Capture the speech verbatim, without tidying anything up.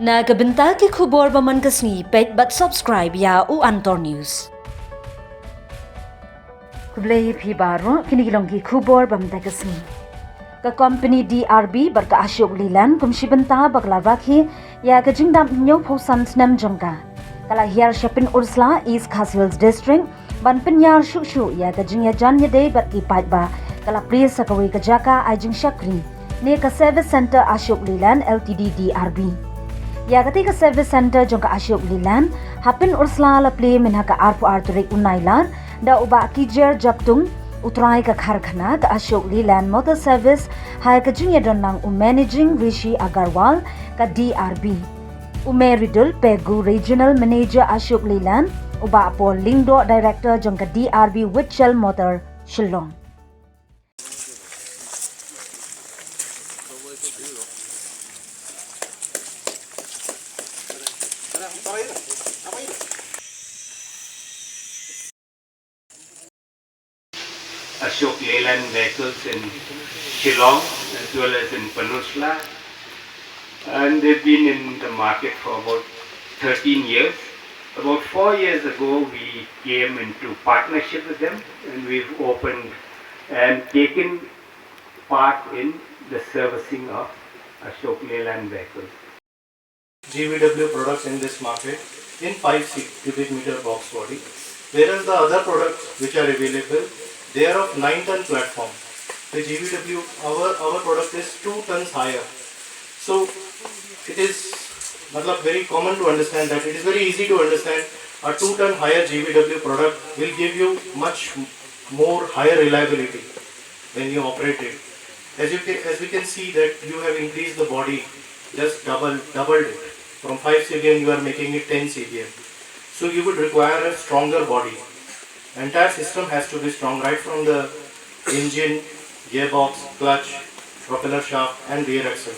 Na ka bynta ki khubor ba man ka sngi, peit bad subscribe ïa u Antor News. Khublei phi baroh, kine ki long ki khubor ba man ka sngi. Ka company D R B bad ka Ashok Leyland kum shi bynta ba ka la rakhe ïa ka jingdap hynñiewphew san snem jong ka, ka la hiar sha Pynursla, East Khasi Hills District, ban pynïar shuh shuh ïa ka jingïajan ïadei bad ki paidbah. Ka la plie sa kawei ka jaka ai jingshakri ne ka Service Centre Ashok Leyland L T D D R B. Ïa katei ka Service Centre jong ka Ashok Leyland ha Pynursla la plie mynha ka arphew ar tarik u Nailar da u Bah Kijer Jaktung, u trai ka karkhana ka Ashok Leyland Motor Service, ha ka jingïadon lang u Managing Rishi Agarwal ka D R B, u Meridul Pegu, Regional Manager Ashok Leyland, u Bah Paul Lyngdoh, Director jong ka D R B Witshell Motor, Shillong. Ashok Leyland vehicles in Shillong as well as in Pynursla, and they've been in the market for about thirteen years. About four years ago, we came into partnership with them, and we've opened and taken part in the servicing of Ashok Leyland vehicles. G V W products in this market in five cubic meter box body, whereas the other products which are available, they are of nine ton platform. The G V W, our, our product is two tons higher. So it is, matlab, very common to understand that, it is very easy to understand a two ton higher G V W product will give you much more higher reliability when you operate it. As you can, as we can see that you have increased the body, just double, doubled it. From five C B M, you are making it ten C B M. So you would require a stronger body. Entire system has to be strong, right from the engine, gearbox, clutch, propeller shaft, and rear axle.